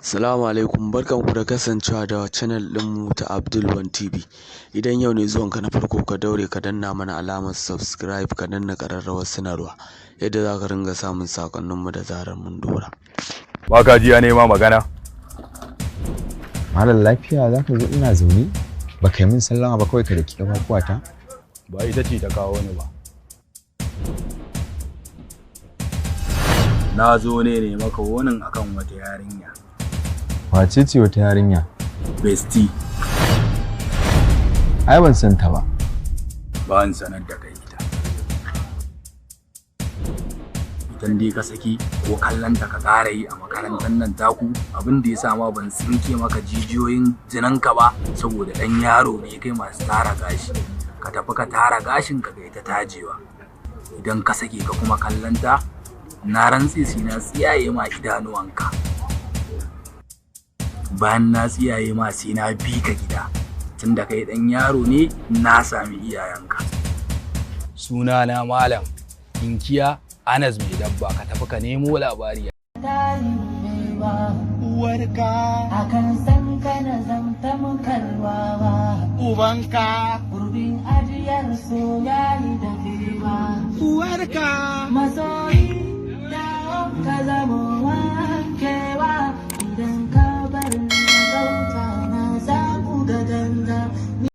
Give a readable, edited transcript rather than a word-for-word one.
Salamu alaikum, barkanku da kasancewa da channel ɗinmu ta Abdul One TV. Idan yau ne zuwanka na farko, ka daure ka danna mana alamar subscribe, ka danna ƙararrawar sanarwa yadda za ka ringa samun sakonninmu da zarar mun dora. Ba ka ji ya nema magana? Malam, lafiya za ka zo ina zaune? Ba ka yi min sallama ba, kawai ka daki ƙafafuwata? Ba ita ce ta kawo ni ba. Na zo ne ne maka wonin akan wata yarinya. Wace ce wata yarinya? Bestie. Ai ban san ta ba. Ba an sanar da kai ita. Idan dai ka saki ko kallon ta ka ƙara yi a makarantar nan taku, abin da ya sa ma ban tsinke maka jijiyoyin jininka ba, saboda ɗan yaro ne kai masu tara gashi. Ka tafi ka tara gashin ka kai ta tajewa. Idan ka sake ka kuma kallon ta, na rantse sai na tsiyaye ma idanuwanka. Bayan na tsiyaye ma, sai na bi ka gida. Tunda kai ɗan yaro ne, na sami iyayenka. Sunana Malam Inkiya Anas Mai Dabba, ka tafi ka nemo labari. Uwarka. Akan san kana zamta mukarwawa. Ubanka. Gurbin ajiyar so yayi da kewa. Uwarka. Masoyi.